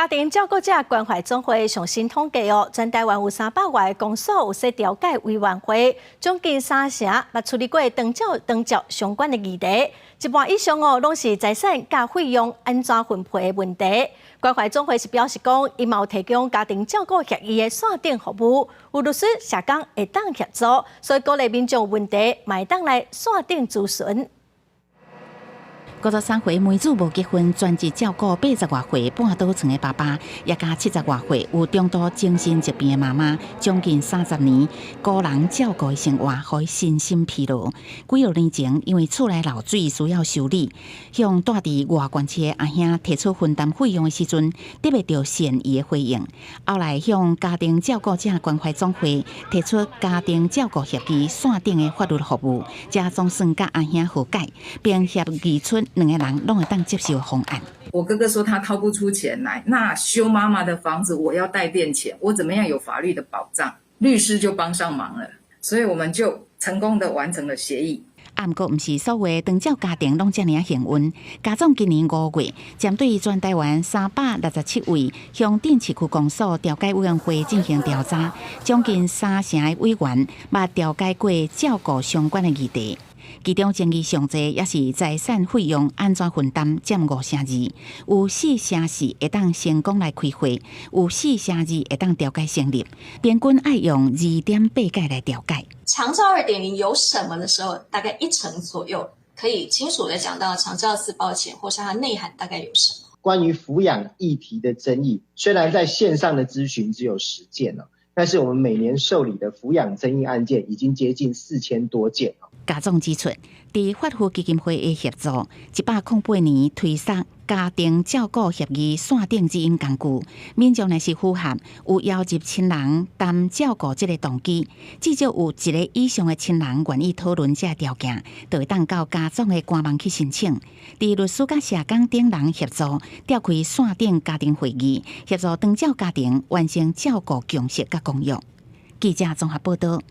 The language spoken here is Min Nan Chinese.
家庭照顧者關懷總會上新統計哦，全台灣有300外個公所有設調解委員會，將近三成捌處理過長照長照相關的議題，一半以上哦，攏是財產佮費用按怎分配的問題。關懷總會是表示講，伊嘛有提供家庭照顧協議的線頂服務，有律師、社工會當協助，所以鼓勵民眾有問題，嘛會當來線頂諮詢。53歲梅子無結婚，專職照顧80外歲半倒床的爸爸，也佮70外歲有中度精神疾病的媽媽，將近30年孤人照顧的生活，予伊身心疲勞。幾若年前，因為厝內漏水需要修理，向蹛佇外縣市的阿兄提出分擔費用的時陣，得袂著善意的回應。後來向家庭照顧者關懷總會提出家庭照顧協議線頂的法律服務，才總算佮阿兄和解，並協議出兩个人攏會當接受的方案。我哥哥說他掏不出錢來，那修媽媽的房子我要代墊錢，我怎麼樣有法律的保障？律師就幫上忙了，所以我們就成功的完成了協議。啊，毋過毋是所有長照家庭攏遮爾幸運。家總今年5月，針對全台灣367位鄉鎮市區公所調解委員會進行調查，將近三成的委員捌調解過照顧相關的議題。其中爭議上濟，也是財產費用按怎分擔，佔52%，有4成4會當成功來開會，有4成2會當調解成立，平均愛用2.8屆來調解。長照2.0有什麼的時候，大概一成左右可以清楚的講到長照四包錢，或是它內涵大概有什麼。關於撫養議題的爭議，雖然在線上的諮詢只有10件了，但是我們每年受理的撫養爭議案件已經接近4000多件。家總指出，佇法扶基金會的協助，108年推出家庭照顧協議線頂指引工具，民眾若是符合有邀集親人擔照顧這个動機，至少有一个以上的親人願意討論這个條件，就會當到家總的官網去申請。佇律師佮社工等人協助，召開線頂家庭會議，協助長照家庭完成照顧共識佮公約。記者綜合報道。